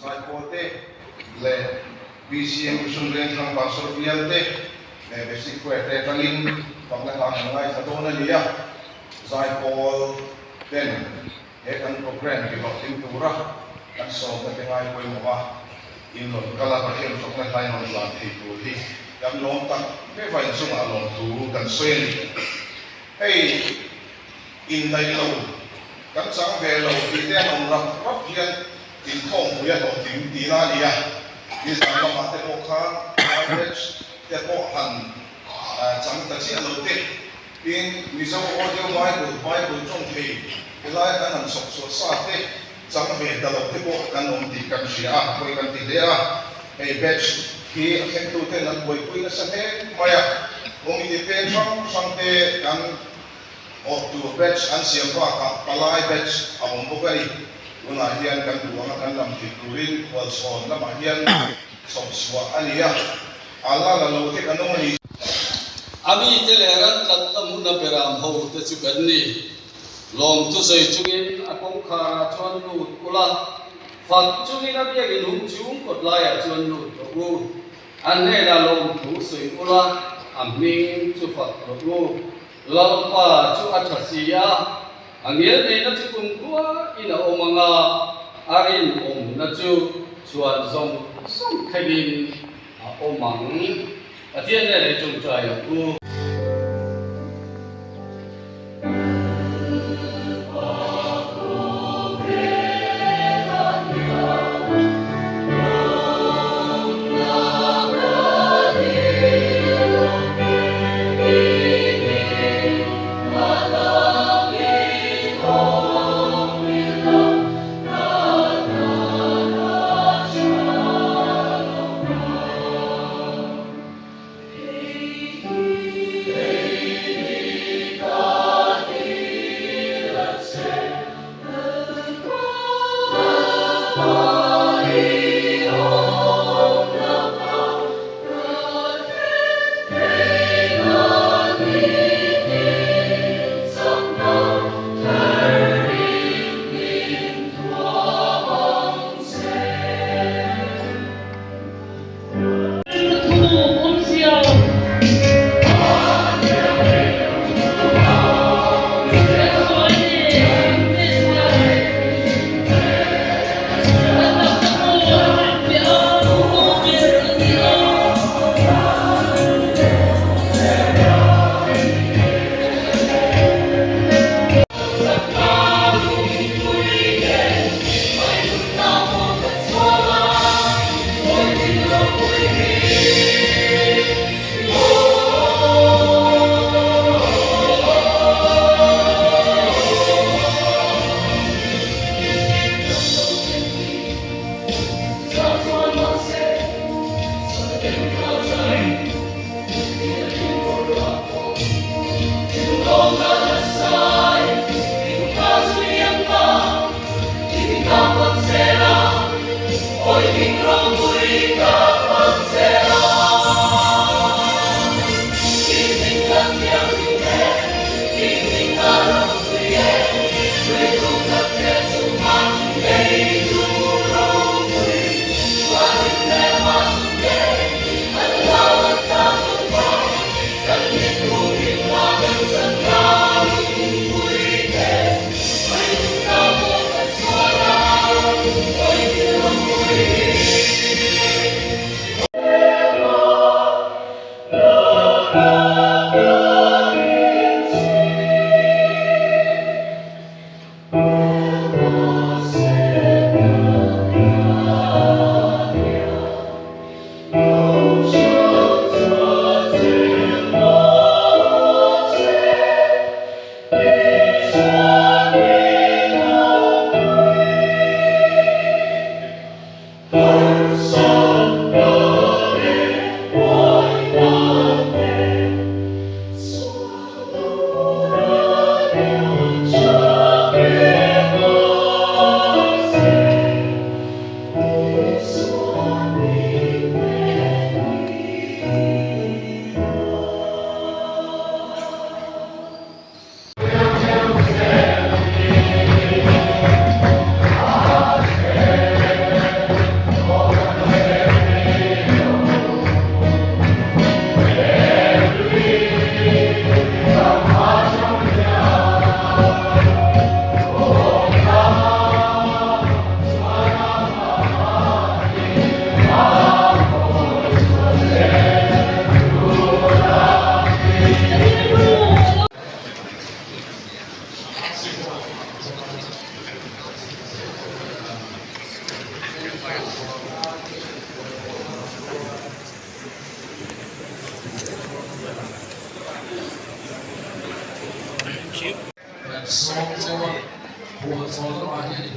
Zaipawl te leh BCM Mission Vengthlang Pastor bial te leh Basic Choir te atangin fakna hla kan ngaithla dawn a ni a. Zaipawl ten he kan programme ti hlawhtling tura kan sawmna te ngai pawimawh a, in rawn kal a Pathian fakna hla in rawn hlan thei tur hi kan lawm tak vek a, inchungah lawmthu kan sawi a ni. Hei indaih lo, kan chang ve lo tih te an awm rap rap hian inkhawmpui a hlawhtling tihna a ni a, nizan lamah te pawh khan lai batch te pawh han chang ta chiah lo te. Tin, Mizo Audio Bible, Bible tawng thei helai kan han chhawp chhuah sa te, chang ve ta lo te pawh kan awm tih kan hria a, pawi kan ti hle a. Hei batch hi a thlengtu ten an buaipui nasa hle mai a, committee peng hrang hrang te kan awh tur batch an siam bakah palai batch a awm bawk a ni. Tunah hian kan duh anga kan lam theih turin khualchhawn lamah hian chhawp chhuah a ni a, a la la lo te kan awm a ni. A mite leh ran tlatna hmuna beram ho te chu kan ni. Lawmthu sawi chungin a kawngkharah chuan lut ula, fak chungin a biakin hung chung kawt laiah chuan lut rawh u. A hnenah lawmthu sawi ula, a hming chu fak rawh u. Lalpa chu a tha si a, a ngelneihna chu kumkhua in a awm ang a, a rinawmna chu chhuan zawng zawng thlengin a awm ang. Pathian nen ei tawngtai ang u.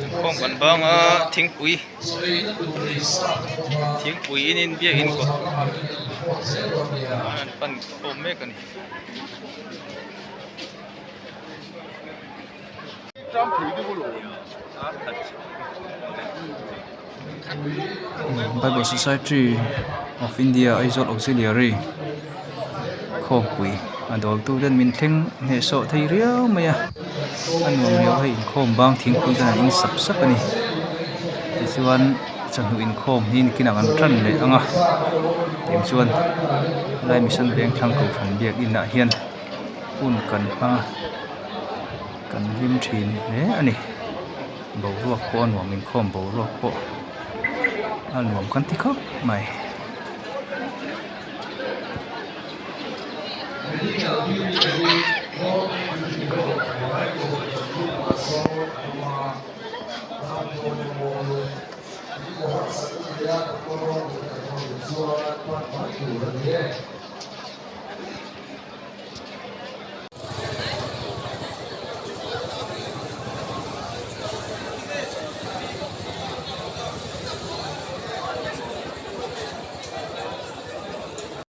Inkhawm kan bang a thingpui thingpui in in biakin kawt an pan khawm mek a ni. Bible Society of India Aizawl Auxiliary khawmpui a dawl tu ten min thleng hnehsawh thei riau mai a a nuam riau hei inkhawm bang thingpui te an in sap sap a ni tichuan chawhnu inkhawm hi nikinah kan tan leh ang a tiang chuan helai mission vengthlang kohhran biakin ah hian hun kan hmang a kan hlim thin hle a ni boruak pawh a nuam inkhawm boruak pawh a nuam kan ti khawp mai.